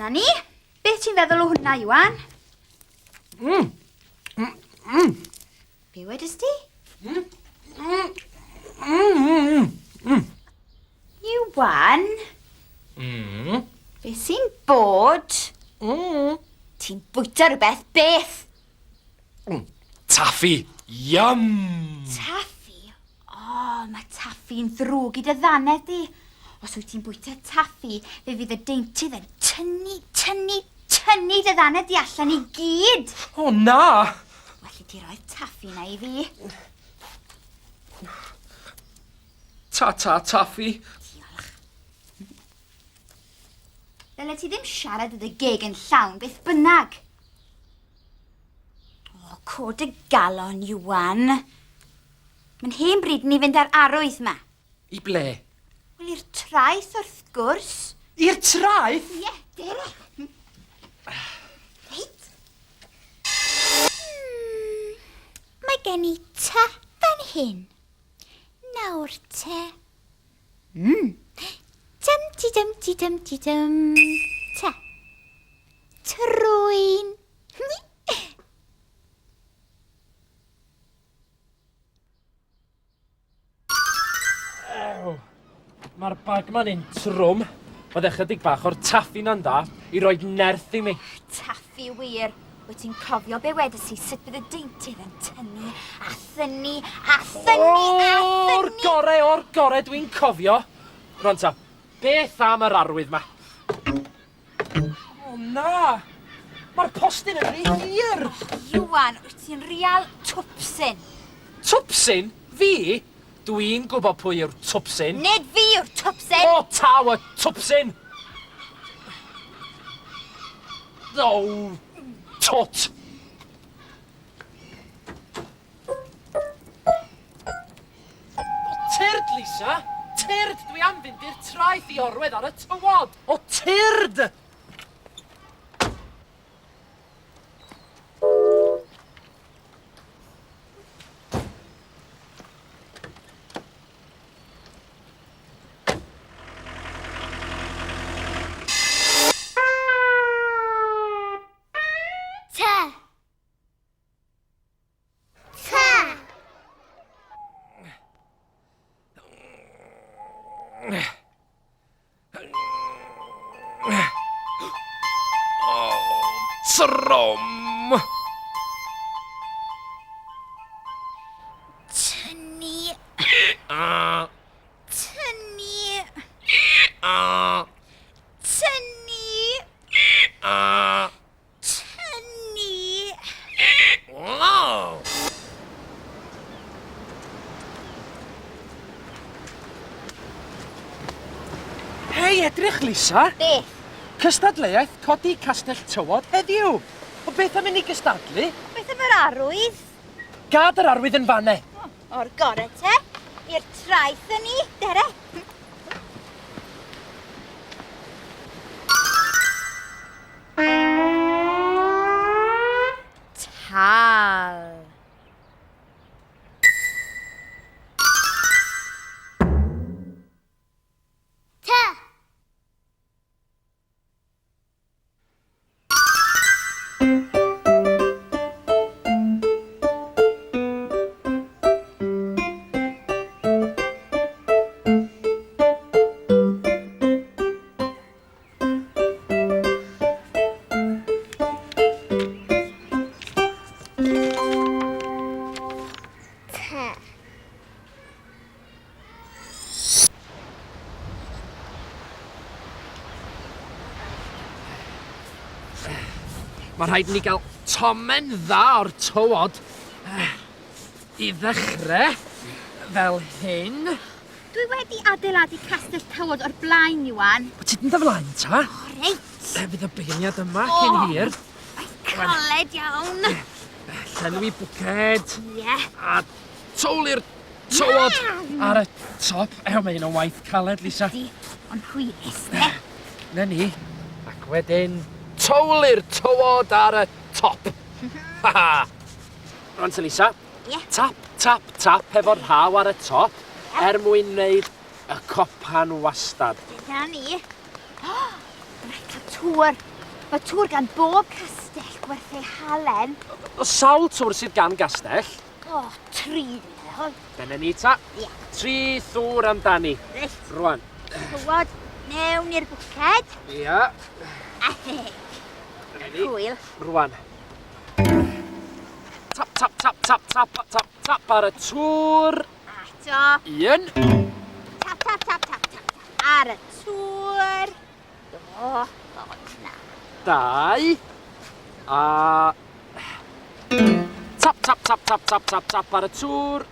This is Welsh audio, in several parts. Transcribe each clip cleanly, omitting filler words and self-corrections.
Dyna ni. Beth ti'n feddwl o hwnna, Iwan? Mm. Mm. Mm. Be wedys di? Mm. Mm. Mm. Mm. Iwan? Mm. Be sy'n bod? Mm. Ti'n bwyta rhywbeth, beth? Mm. Taffi. Yum! Taffi? O, oh, mae taffi'n ddrwg i dy ddannedd di. Os wyt ti'n bwyta taffi, fe fydd y deintydd yn tynnu, tynnu, tynnu dy ddannedd di allan i gyd. O, na! Well i ti roi'r taffi na i fi. Ta-ta, taffi. Diolch. Ddyle ti ddim siarad y dy geg yn llawn beth bynnag. O, cod y galon, Iwan. Mae'n hen bryd ni fynd ar arwydd ma. I ble? Wel, i'r traeth, wrth gwrs. I'r traeth? Ie, yeah, dere. Reit. Hmm, mae gen i ta fan hyn. Nawr te. Mm. Dym ti dym ti dym ti dym. Ta. Trwyn. Ew, mae'r bag ma'n un trwm. Oedd ychydig bach o'r taffi na'n dda i roi nerth i mi. Taffi wir. Wyt ti'n cofio be wedes i sut bydd y deintydd yn tynnu a thynnu a thynnu a thynnu? O'r gore, o'r gore, dwi'n cofio. Rwan ta, beth am yr arwydd ma? O na! Mae'r postyn yn rhy hir! Iwan, wyt ti'n real twpsyn. Twpsyn? Fi? Dwi'n gwybod pwy yw'r twpsyn. Nid fi yw'r twpsyn! O, taw y twpsyn! O, twt! O, tyrd, Lisa! Tyrd! Dwi am fynd i'r traeth i orwedd ar y tywod! O, tyrd! T. T. Trwm! Tynnu. Tynnu. Tynnu. Tynnu. Hei, edrych, Lisa! Beth? Cystadleuaeth codi Castell Tywod heddiw! O beth am i ni gystadlu? Beth am yr arwydd? Gad yr arwydd yn fanne! O'r gore te. I'r traeth â ni, dere. Tal. T. T. Mae rhaid i ni gael tomen dda o'r tywod i ddechrau fel hyn. Dwi wedi adeiladu castell tywod o'r blaen, Iwan. O, ti 'di mynd flaen ta? O, reit. Fydd y beirniad yma cyn hir. Mae'n caled iawn. Llenwi bwced. Ie. A towlu'r tywod ar y top. Ew, mae hyn yn waith caled, Lisa. Ydy, ond hwylus, de. Na ni. Ac wedyn, towlu'r tywod ar y top. Ha ha! Rwan te, Lisa. Ie. Tap, tap, tap efo'r rhaw ar y top er mwyn wneud y copan wastad. Dyna ni. O, rhaid cael tŵr. Mae tŵr gan bob castell gwerth ei halen. O, sawl tŵr sydd gan gastell? O, tri, dwi'n meddwl. Dyna ni ta. Ia. Tri thŵr amdani. Reit. Rwan. Tywod mewn i'r bwced. Ia. A Dyna ni. Hwyl. Rwan. Tap, tap, tap, tap, tap, tap, tap ar y tŵr. Ato. Un. Tap, tap, tap, tap, tap, tap ar y tŵr. O, o, na. Dau. A... Tap, tap, tap, tap, tap, tap, tap ar y tŵr.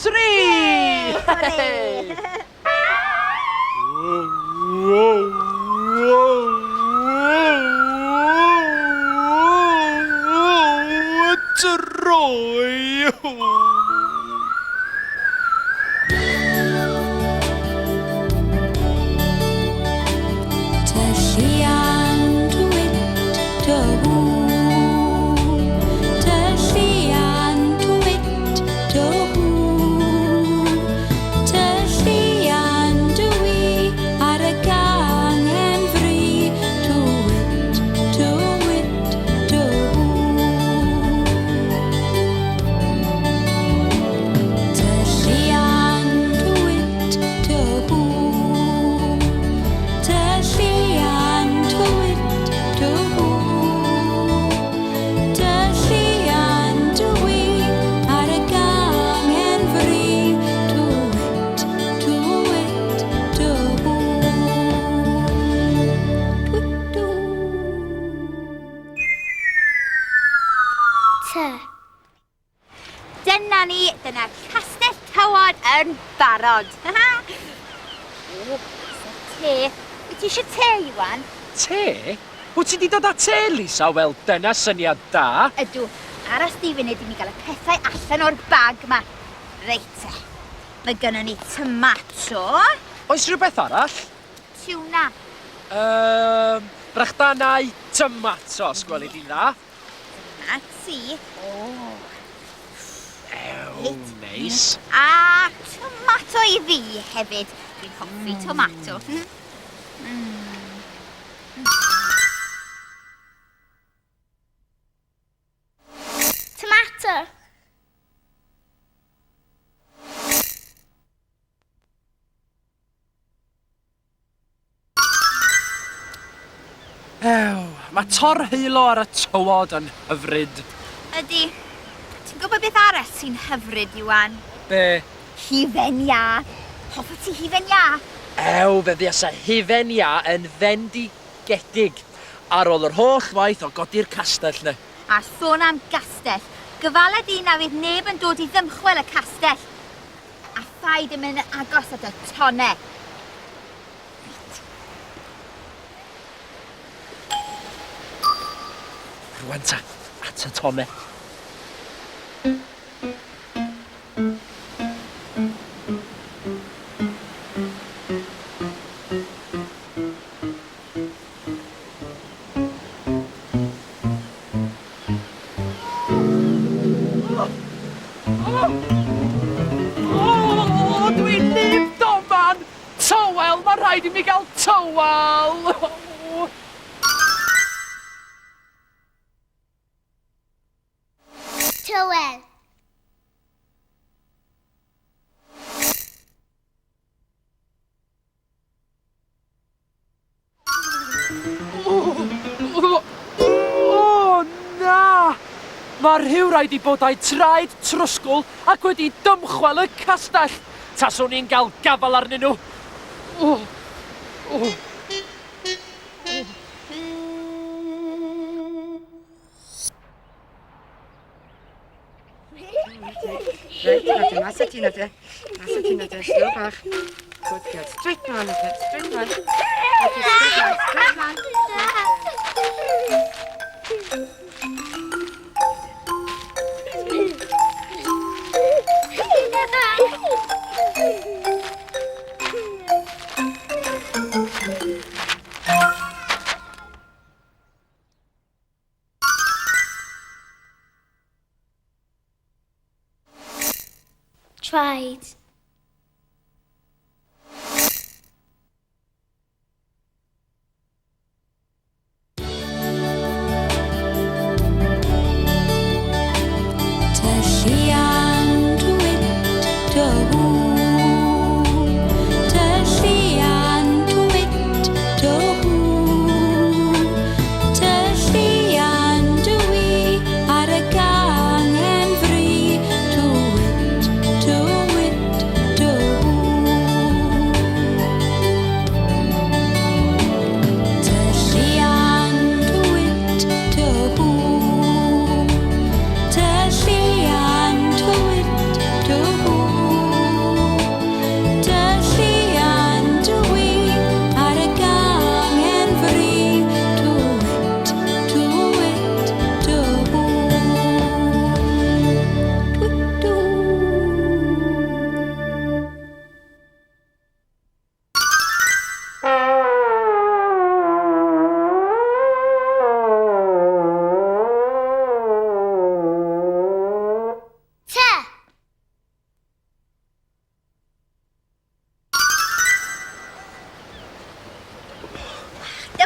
Tri! Hwrê! Troi! Tylluan twit dy hw, tylluan twit dy hw, tylluan dw i ar y gangen fri, twit, twit dy hw. Tylluan twit dy hw, tylluan twit dy hw, tylluan dw i ar y gangen fri, twit, twit dy hw, twit dw. Ty. Dyna ni, dyna'r castell tywod yn barod. o, te. Wyt ti eisiau te, Iwan? Te? Wyt ti 'di dod â te, Lisa? Wel, dyna syniad da. Ydw. Aros di funud i mi gael y pethau allan o'r bag ma. Reit te. Mae gynnon ni tomato. Oes rhywbeth arall? Tuna. Um, brechdanau tomato, gweli di'n dda. Dyna ti. O. Ew, neis. A tomato i fi hefyd. Dwi'n hoffi tomato. Tomato. Ew, mae torheulo ar y tywod yn hyfryd. Ydy. Ti'n gwybod beth arall sy'n hyfryd, Iwan? Be? Hufen iâ. Hoffet ti hufen iâ? Ew, fe fuasa hufen iâ yn fendigedig ar ôl yr holl waith o godi'r castell 'na. A sôn am gastell, gyfala di na fydd neb yn dod i ddymchwel y castell. A phaid yn mynd yn agos at y tonne. Reit. Rwan ta, at y tonne. O, dwi'n lif doman! Tywel, mae rhaid i mi gael tywel! O. Tywel. O, na! Mae rhywrai 'di bod â'i traed trwsgl ac wedi dymchwel y castell. Taswn i'n gael gafael arnyn nhw. O, o. Reit, nawr te, mas â ti nawr te. Mas â ti nawr te, slow bach. Good girl. Straight mlaen nawr te, straight mlaen. Okay, straight mlaen, straight mlaen. Traed.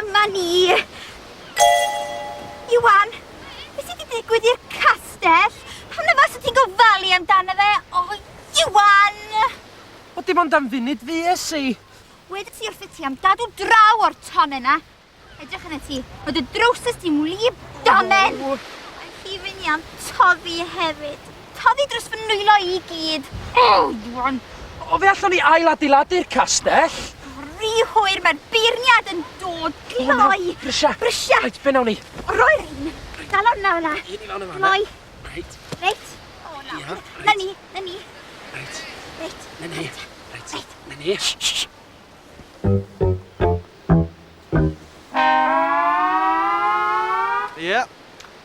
Dyma ni! Iwan, beth sydd wedi digwydd i'r castell? Pam na fasa ti'n gofalu amdano fe? O, Iwan! O, dim ond am funud fues i. Wedes i wrthyt ti am gadw draw o'r ton yna. Edrych arna ti, mae dy drowsus di'n wlyb domen! Mae hufen iâ'n toddi hefyd. Toddi dros fy nwylo i gyd. O, Iwan! O, fe allwn ni ailadeiladu'r castell. Rhy hwyr, mae'r beirniad yn dod. Gloi! Brysia! Brysia! Reit, be nawn ni? Roi'r un. Dal o'r naw na. Un i fewn yn fan'na. Gloi. Reit. Reit. O, na. Ia, reit. Na ni, na ni. Reit. Reit. Na ni. Reit. Na ni. Shh, shh. Ie,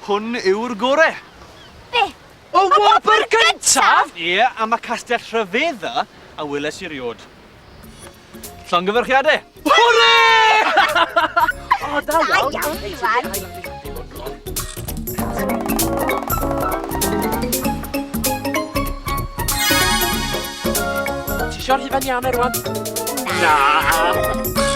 hwn yw'r gore. Be? Y wobr gyntaf? Ie, am y castell rhyfedda a weles i riod. Llongyfarchiadau! Hwre! O, da iawn. Da iawn, Iwan. Ti isio'r hufen iâ 'na rŵan? Na.